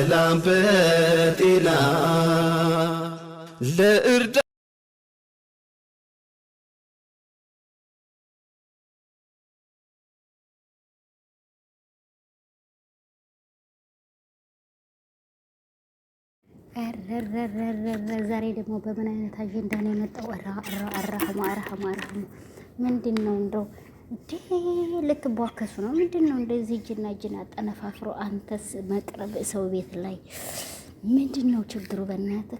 በሰላም በጤና ለእርዳ ዛሬ ደግሞ በምን አይነት አጀንዳ ነው የመጣው? አራህሙ አራህሙ አራህሙ ምንድን ነው እንደው እንዴ ልትቧከሱ ነው? ምንድን ነው እንደዚህ እጅና እጅን አጠነፋፍሮ አንተስ መቅረብ ሰው ቤት ላይ ምንድን ነው ችግሩ? በእናትህ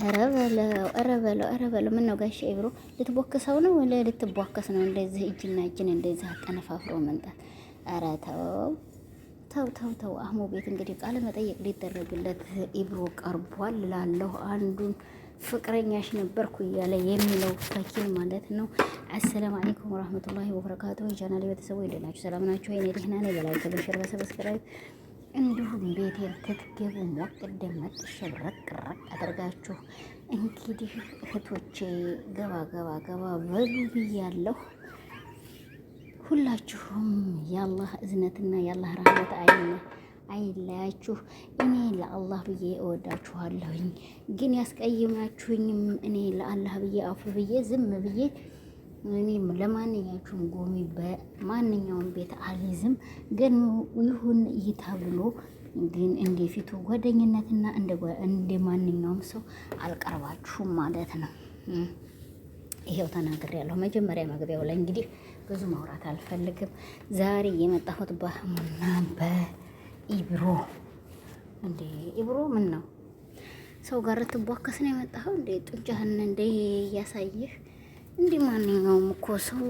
ኧረ በለው ኧረ በለው ኧረ በለው። ምን ነው ጋሼ ኢብሮ ልትቦክሰው ነው ወለ ልትቧከስ ነው? እንደዚህ እጅና እጅን እንደዚህ አጠነፋፍሮ መምጣት። ኧረ ተው ተው ተው ተው። አህሙ ቤት እንግዲህ ቃለ መጠየቅ ሊደረግለት ኢብሮ ቀርቧል ላለሁ አንዱን ፍቅረኛሽ ነበርኩ እያለ የሚለው ፈኪን ማለት ነው። السلام عليكم ورحمة الله وبركاته። ቻናል ቤተሰቦች እንዴት ናችሁ? ሰላም ናችሁ? እኔ ደህና ነኝ። በ like በ share በ subscribe እንዲሁም ቤቴን ትትገቡ ሞቅ ደመቅ ሸብረቅ ረቅ አድርጋችሁ እንግዲህ እህቶቼ ገባ ገባ ገባ በሉ ብያለሁ። ሁላችሁም የአላህ እዝነትና የአላህ ረህመት አይነ አይለያችሁ። እኔ ለአላህ ብዬ እወዳችኋለሁኝ፣ ግን ያስቀይማችሁኝም እኔ ለአላህ ብዬ አፉ ብዬ ዝም ብዬ እኔም ለማንኛችሁም ጎሚ በማንኛውም ቤት አልይዝም። ግን ይሁን ይተብሎ ግን እንደፊቱ ጓደኝነትና እንደ ማንኛውም ሰው አልቀርባችሁም ማለት ነው። ይሄው ተናግሬያለሁ። መጀመሪያ መግቢያው ላይ እንግዲህ ብዙ ማውራት አልፈልግም። ዛሬ የመጣሁት በአህሙና በኢብሮ። እንዴ ኢብሮ ምን ነው ሰው ጋር ትቧከስ ነው የመጣኸው እንዴ? ጡንቻህን እንደ እያሳየህ እንዲህ ማንኛውም እኮ ሰው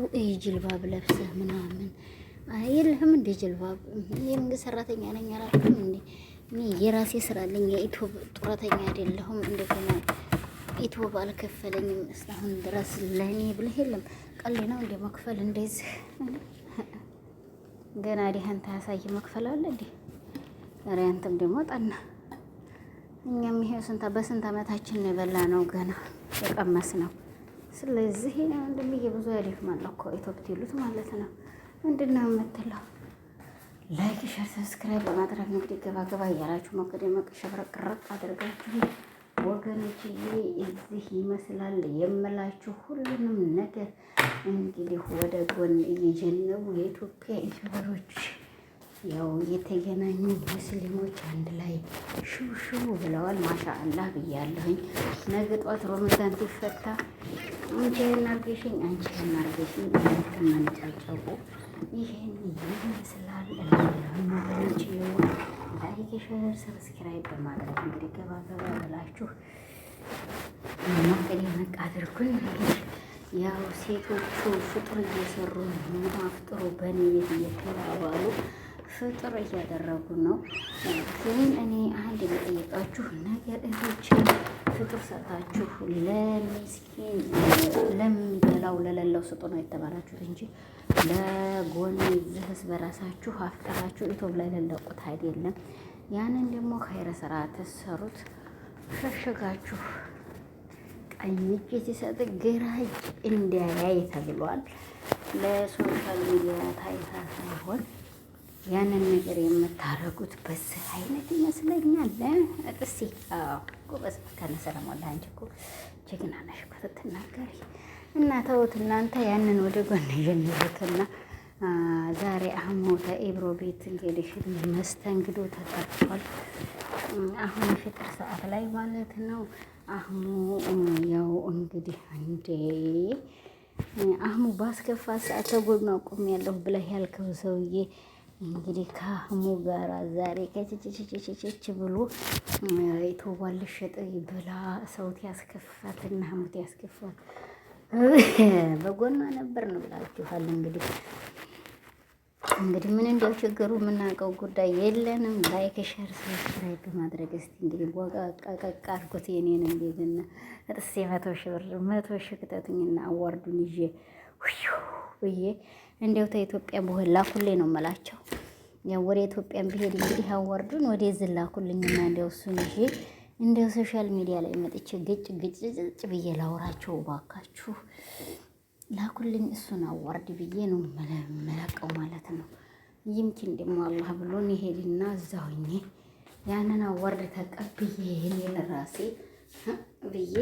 ጅልባብ ለብሰህ ምናምን የለህም እንደ ጅልባብ። የመንግስት ሰራተኛ ነኝ አላልኩም እንዴ? እኔ የራሴ ስራ አለኝ። የኢትዮ ጡረተኛ አይደለሁም። እንደገና ኢትዮ አልከፈለኝም እስካሁን ድረስ ለእኔ ብለህ የለም። ቀልድ ነው እንደ መክፈል እንደዚህ ገና ዲህን ታያሳይ መክፈል አለ እንዴ? ኧረ አንተም ደግሞ ጠና። እኛም ይሄ ስንት በስንት አመታችን ነው የበላ ነው ገና የቀመስ ነው። ስለዚህ ወንድምዬ ብዙ ያደክማል እኮ ኢትዮጵያ ይሉት ማለት ነው። ምንድን ነው የምትለው? like share፣ subscribe በማድረግ እንግዲህ ገባ ገባ እያላችሁ ሞቅ ደመቅ ሸብረቅረቅ አድርጋችሁ ወገኖችዬ፣ እዚህ ይመስላል የምላችሁ ሁሉንም ነገር እንግዲህ ወደ ጎን እየጀነቡ የኢትዮጵያ YouTuber ኦች ያው የተገናኙ ሙስሊሞች አንድ ላይ ሽውሽው ብለዋል። ማሻ አላህ ብያለሁኝ። ነገ ጧት ሮመዳን ሲፈታ አንቺ ይሄን አድርገሽኝ፣ አንቺ ይሄን አድርገሽኝ ተመነጫጨቁ። ይሄን ይመስላል እላለሁኝ ወገኖች። like፣ share፣ subscribe በማድረግ እንግዲህ ገባ ገባ ብላችሁ ሞቅ ደመቅ አድርጉን። እንግዲህ ያው ሴቶቹ ፍጡር እየሰሩ ነው። አፍጥሩ በእኔ ቤት እየተባባሉ ፍጥር እያደረጉ ነው። ግን እኔ አንድ የምጠይቃችሁ ነገር እህቶች፣ ፍጡር ሰጣችሁ ለሚስኪን ለሚበላው ለሌለው ስጡ ነው የተባላችሁት እንጂ ለጎን ዝህስ በራሳችሁ አፍጥራችሁ ኢትዮብ ላይ ለለቁት አይደለም። ያንን ደግሞ ኸይረ ስራ ተሰሩት ሸሸጋችሁ ቀኝ እጅ ሲሰጥ ግራ እጅ እንዲያያይ ተብሏል። ለ social media ታይታ ሳይሆን ያንን ነገር የምታረጉት በዚህ አይነት ይመስለኛል። ጥሴ ጎበዝ መካነ ሰላም ወላሂ አንቺ እኮ ጀግና ነሽ እኮ ስትናገሪ። እና ተውት እናንተ ያንን ወደ ጎን ጀምሩትና ዛሬ አህሙ ተኢብሮ ቤት እንግዲህ መስተንግዶ ተጠርቷል። አሁን የፍጥር ሰዓት ላይ ማለት ነው። አህሙ ያው እንግዲህ አንዴ አህሙ ባስከፋ ሰዓት ተጎድኖ አቁሜያለሁ ብለህ ያልከው ሰውዬ እንግዲህ ከአህሙ ጋራ ዛሬ ከችችችችች ብሎ ኢትዮዋን ልሸጥ ብላ ሰውት ያስከፋት እና አህሙት ያስከፋት በጎኗ ነበር ነው ብላችኋል። እንግዲህ ምን እንዲያው ችግሩ የምናውቀው ጉዳይ የለንም። like share፣ subscribe በማድረግ እስቲ እንግዲህ ወቀቀቅ አድርጎት የኔንም ቤትና ጥሴ 100,000 ብር 100,000 ክተቱኝና award ኡን ይዤ ብዬ እንዲያው ተኢትዮጵያ በሆን ላኩልኝ ነው የምላቸው። ያው ወደ ኢትዮጵያን ብሄድ እንግዲህ award ኡን ወደ እዚህ ላኩልኝና እንዲያው እሱን ይዤ እንዲያው social media ላይ መጥቼ ግጭ ግጭ ግጭ ብዬ ላውራቸው፣ እባካችሁ ላኩልኝ እሱን award ብዬ ነው መለቀው ማለት ነው። ይምኪን ደግሞ አላህ ብሎን ይሄድና እዛ ሆኜ ያንን award ተቀብዬ እኔ ለራሴ ብዬ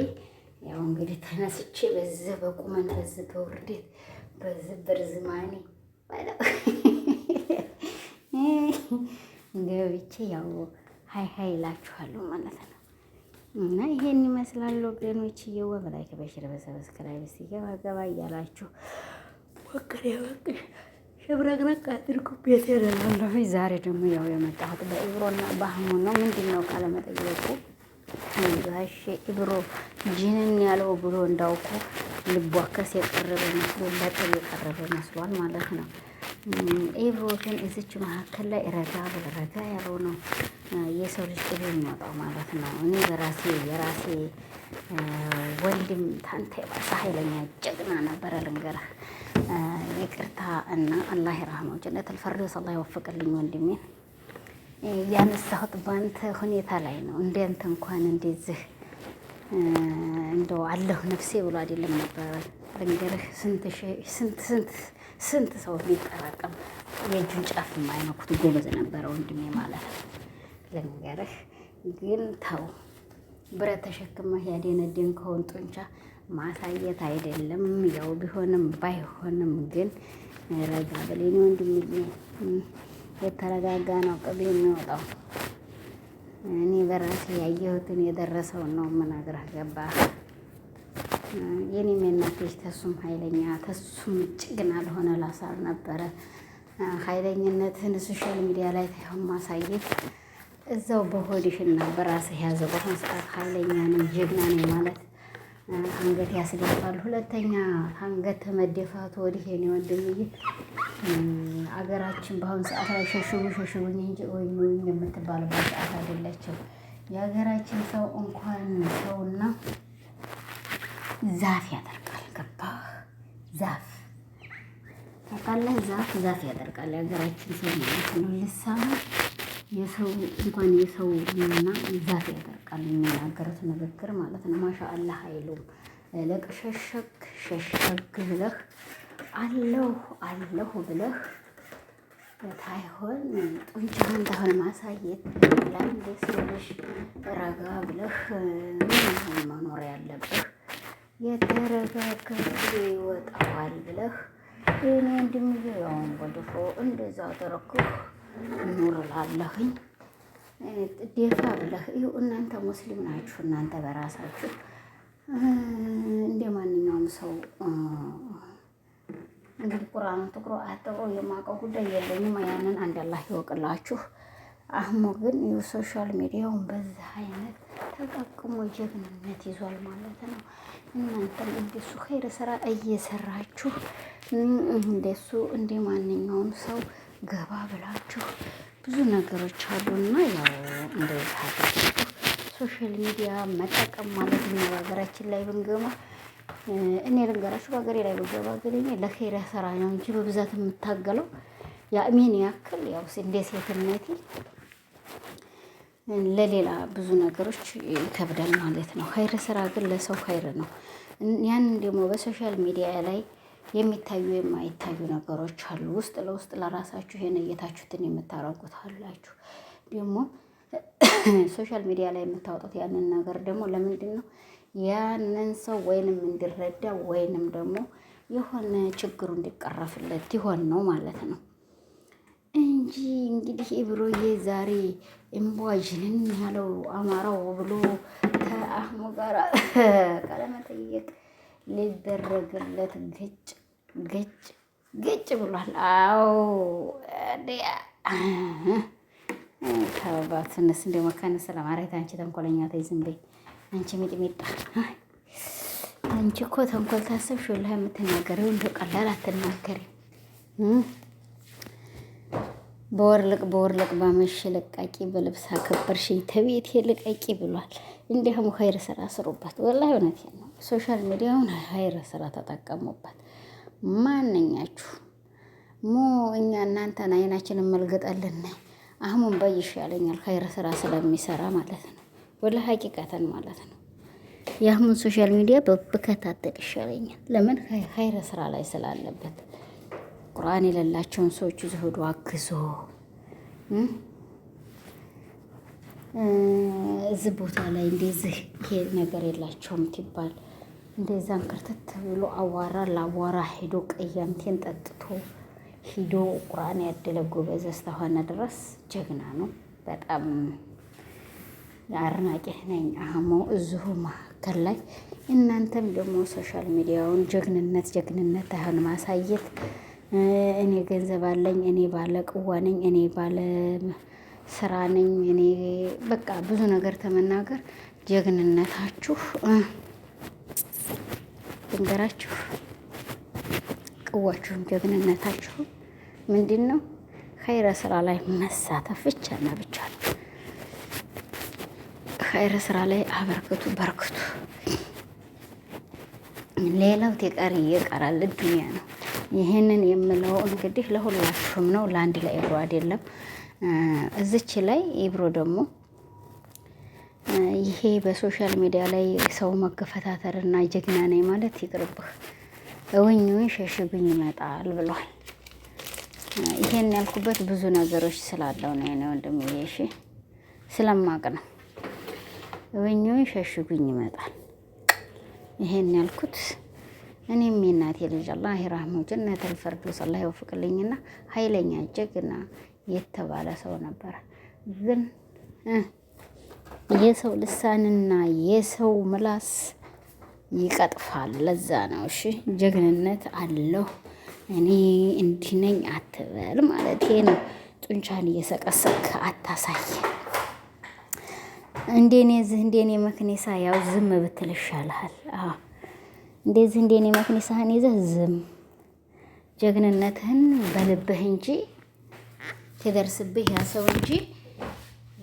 ያው እንግዲህ ተነስቼ በዚህ በቁመን በዚህ በውርደት በዚህ በርዝማኔ ገብቼ ያው ሀይ ሀይ እላችኋለሁ ማለት ነው። እና ይሄን ይመስላል ወገኖች። እየወ በ like በ share በ subscribe ሲገባ ገባ እያላችሁ ወቅሬ ወቅሽ ሸብረቅረቅ አድርጉ ቤት እላለሁ። ዛሬ ደግሞ ያው የመጣሁት በኢብሮና በአህሙ ነው። ምንድን ነው ካለመጠየቁ ጋሼ ኢብሮ ጅንን ያለው ብሎ እንዳውቁ ልቧከስ የቀረበ መስሎ ለጥል የቀረበ መስሏል ማለት ነው። ኢብሮ ግን እዚች መካከል ላይ ረጋ ብል ረጋ ያለው ነው የሰው ልጅ ቅቤ የሚወጣው ማለት ነው። እኔ በራሴ የራሴ ወንድም ታንተ የባሰ ኃይለኛ ጀግና ነበረ ልንገርህ። ይቅርታ እና አላህ ይርሐመው ጀነተል ፈርዶስ አላህ ይወፍቅልኝ ወንድሜን። ያነሳሁት በአንተ ሁኔታ ላይ ነው። እንደንተ እንኳን እንደዚህ እንደው አለሁ ነፍሴ ብሎ አይደለም ነበረ ልንገርህ። ስንት ስንት ስንት ሰው ቢጠራቀም የእጁን ጫፍ የማይነኩት ጎበዝ ነበረ ወንድሜ ማለት ነው። ልንገርህ ግን ተው፣ ብረት ተሸክመህ ያደነደንከውን ጡንቻ ማሳየት አይደለም። ያው ቢሆንም ባይሆንም ግን ረጋ በል የእኔ ወንድምዬ፣ የተረጋጋ ነው ቅቤ የሚወጣው። እኔ በራሴ ያየሁትን የደረሰውን ነው የምነግርህ። ገባህ? የኔም የእናት ልጅ ተሱም ኃይለኛ ተሱም ጭግና ለሆነ ላሳር ነበረ። ኃይለኝነትህን social media ላይ ታይሆን ማሳየት እዛው በሆድሽና በራስህ ያዘው። በአሁን ሰዓት ኃይለኛ ነኝ ጀግና ነኝ ማለት አንገት ያስደፋል። ሁለተኛ አንገት ተመደፋቱ ወዲህ የኔ ወንድምዬ አገራችን በአሁን ሰዓት ላይ ሸሽጉ ሸሽጉኝ እንጂ ወይኝ ወይኝ የምትባልበት ሰዓት አይደለችም። የሀገራችን ሰው እንኳን ሰውና ዛፍ ያደርቃል። ገባህ? ዛፍ ታውቃለህ? ዛፍ ዛፍ ያደርቃል የሀገራችን ሰው ማለት ነው። ልሳኑ የሰው እንኳን የሰው እና ዛፍ ያደርቃል የሚናገሩት ንግግር ማለት ነው። ማሻ አላህ አይሉም። ለቅ ሸሸግ ሸሸግ ብለህ አለሁ አለሁ ብለህ ታይሆን ጡንቻህን ታሆን ማሳየት ለአንድ ሰው ልጅ ረጋ ብለህ ምን መኖር ያለብህ የተረጋጋ ይወጣዋል ብለህ የኔ ወንድምዬ ያው እንግዲህ እንደዛ ተረኩህ ኑር እላለሁኝ። ደፋ ብለህ ይኸው እናንተ ሙስሊም ናችሁ። እናንተ በራሳችሁ እንደ ማንኛውም ሰው እንግዲህ ቁርአኑን ትቅሩ አትቅሩ የማውቀው ጉዳይ የለኝም። ያንን አንድ አላህ ይወቅላችሁ። አህሙ ግን የ social media ውን በዚህ አይነት ተጠቅሞ ጀግንነት ይዟል ማለት ነው። እናንተም እንደሱ ኸይር ስራ እየሰራችሁ እንደሱ እንደ ማንኛውም ሰው ገባ ብላችሁ ብዙ ነገሮች አሉና ያው እንደዚህ አድርጋችሁ social media መጠቀም ማለት ነው። በሀገራችን ላይ ብንገባ እኔ ልንገራችሁ፣ በሀገሬ ላይ ብገባ ግን እኔ ለኸይር ስራ ነው እንጂ በብዛት የምታገለው የአቅሜን ያክል ያው እንደ ሴትነቴ ለሌላ ብዙ ነገሮች ይከብዳል ማለት ነው። ኸይር ስራ ግን ለሰው ኸይር ነው። ያንን ደግሞ በ social media ላይ የሚታዩ የማይታዩ ነገሮች አሉ። ውስጥ ለውስጥ ለራሳችሁ የነየታችሁትን የምታረጉት አላችሁ። ደግሞ social media ላይ የምታወጡት ያንን ነገር ደግሞ ለምንድን ነው? ያንን ሰው ወይንም እንዲረዳ ወይንም ደግሞ የሆነ ችግሩ እንዲቀረፍለት ይሆን ነው ማለት ነው። እንጂ እንግዲህ ኢብሮዬ ዛሬ እምቧጅንን ያለው አማራው ብሎ ከአህሙ ጋር ቃለመጠየቅ ሊደረግለት ግጭ ግጭ ግጭ ብሏል። አዎ ከባትንስ እንደ መካነ ሰላም አሬት አንቺ ተንኮለኛ ተይ ዝም በይ አንቺ ሚጥሚጣ አንቺ እኮ ተንኮል ታሰብሽ ወላሂ የምትናገሪው እንደው ቀላል አትናገሪም። በወርልቅ በወርልቅ ባመሽ ለቃቂ በልብስ አከበርሽኝ ተቤቴ ልቀቂ ብሏል። እንዲህም ኸይር ስራ ስሩበት። ወላሂ እውነቴን ነው። social media ውን ኸይር ስራ ተጠቀሙበት። ማንኛችሁ ሞ እኛ እናንተን አይናችንን መልግጠልን አህሙን በይ ይሻለኛል፣ ኸይር ስራ ስለሚሰራ ማለት ነው። ወላሂ ሀቂቀተን ማለት ነው። የአህሙን social media ብከታተል ይሻለኛል። ለምን ኸይር ስራ ላይ ስላለበት። ቁርአን የሌላቸውን ሰዎች ይዞ ሄዶ አግዞ እዚህ ቦታ ላይ እንደዚህ ይሄ ነገር የላቸውም ትባል እንደዛን ክርትት ብሎ አዋራ ለአዋራ ሄዶ ቀያምቴን ጠጥቶ ሂዶ ቁርአን ያደለ ጎበዝ እስከሆነ ድረስ ጀግና ነው። በጣም አድናቂህ ነኝ አህሙ እዚሁ መካከል ላይ እናንተም ደግሞ social media ውን ጀግንነት ጀግንነት አሁን ማሳየት እኔ ገንዘብ አለኝ፣ እኔ ባለ قوة ነኝ፣ እኔ ባለ ስራ ነኝ፣ እኔ በቃ ብዙ ነገር ተመናገር ጀግንነታችሁ ድንገራችሁ ቅዋችሁም ጀግንነታችሁም ምንድን ነው? ኸይረ ስራ ላይ መሳተፍ ብቻና ብቻ ነው። ኸይረ ስራ ላይ አበርክቱ፣ በርክቱ። ሌላው ቴቀሪ ይቀራል፣ ዱንያ ነው። ይህንን የምለው እንግዲህ ለሁላችሁም ነው፣ ለአንድ ለኢብሮ አይደለም። እዚች ላይ ኢብሮ ደግሞ ይሄ በ social media ላይ ሰው መገፈታተርና ጀግና ነኝ ማለት ይቅርብህ። እውኝ ውኝ ሸሽጉኝ ይመጣል ብሏል። ይሄን ያልኩበት ብዙ ነገሮች ስላለው ነው የኔ ወንድምዬ፣ እሺ ስለማቅ ነው። እውኝ ውኝ ሸሽጉኝ ይመጣል። ይሄን ያልኩት እኔም የእናቴ ልጅ አላህ ይራህመው ጀነተል ፈርዶስ አላህ ይወፍቅልኝና ኃይለኛ ጀግና የተባለ ሰው ነበረ። ግን የሰው ልሳንና የሰው ምላስ ይቀጥፋል። ለዛ ነው እሺ ጀግንነት አለሁ እኔ እንዲህ ነኝ አትበል ማለት ነው። ጡንቻን እየሰቀሰቅክ አታሳይ። እንደኔ እዚህ እንደኔ መክኔሳ ያው ዝም ብትል ይሻልሃል። አዎ እንደዚህ እንደኔ መክኔሳህን ይዘህ ዝም ጀግንነትህን በልብህ እንጂ ትደርስብህ ያ ሰው እንጂ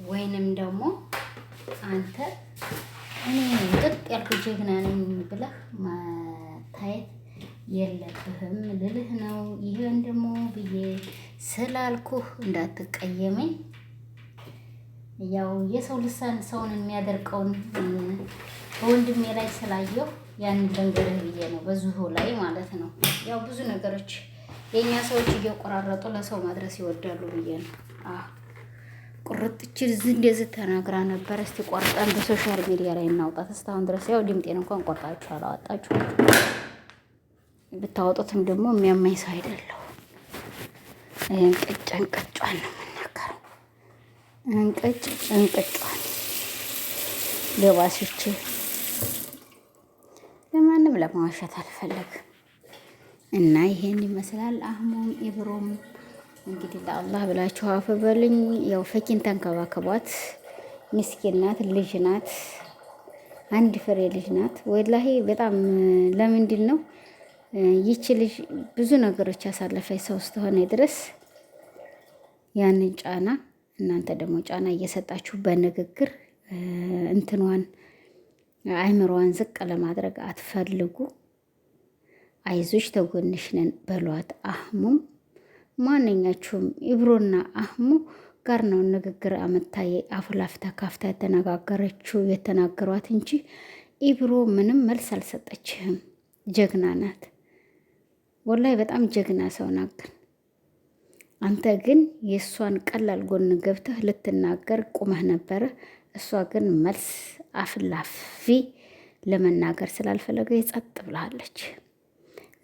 ወይንም ደግሞ አንተ እኔ ጥጥ ያልኩ ጀግና ነኝ ብለህ መታየት የለብህም ልልህ ነው። ይህን ደግሞ ብዬ ስላልኩህ እንዳትቀየመኝ። ያው የሰው ልሳን ሰውን የሚያደርቀውን በወንድሜ ላይ ስላየሁ ያን ልንገርህ ብዬ ነው። በዚሁ ላይ ማለት ነው። ያው ብዙ ነገሮች የእኛ ሰዎች እየቆራረጡ ለሰው ማድረስ ይወዳሉ ብዬ ነው። ቁርጥች እዚህ እንደዚህ ተናግራ ነበር። እስቲ ቆርጠን በ social media ላይ እናውጣት። እስካሁን ድረስ ያው ድምጤን እንኳን ቆርጣችሁ አላወጣችሁ። ብታወጡትም ደግሞ የሚያማኝ ሰው አይደለሁ። እንቅጭ እንቅጯን ነው የምናገረው። እንቅጭ እንቅጯን ለባስቼ ለማንም ለማዋሸት አልፈለግም። እና ይሄን ይመስላል አህሙም ኢብሮም እንግዲህ ለአላህ ብላችሁ አፍ በሉኝ። ያው ፈኪን ተንከባከቧት። ምስኪን ናት፣ ልጅ ናት፣ አንድ ፍሬ ልጅ ናት። ወላሂ በጣም ለምንድን ነው ይቺ ልጅ ብዙ ነገሮች ያሳለፈች ሰው ስትሆነ ድረስ ያንን ጫና እናንተ ደግሞ ጫና እየሰጣችሁ በንግግር እንትኗን አይምሮዋን ዝቅ ለማድረግ አትፈልጉ። አይዞች ተጎንሽ ነን በሏት። አህሙም ማንኛችሁም ኢብሮና አህሙ ጋር ነው ንግግር አመታ አፉላፍታ ካፍታ የተነጋገረችው የተናገሯት እንጂ ኢብሮ ምንም መልስ አልሰጠችህም። ጀግና ናት፣ ወላይ በጣም ጀግና ሰው ናት። ግን አንተ ግን የእሷን ቀላል ጎን ገብተህ ልትናገር ቁመህ ነበረ። እሷ ግን መልስ አፍላፊ ለመናገር ስላልፈለገ ጸጥ ብላለች።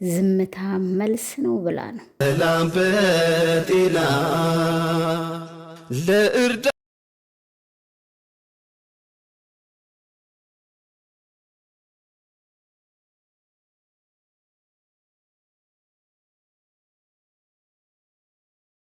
ዝምታ መልስ ነው ብላ ነው። ሰላም በጤና ለእርዳ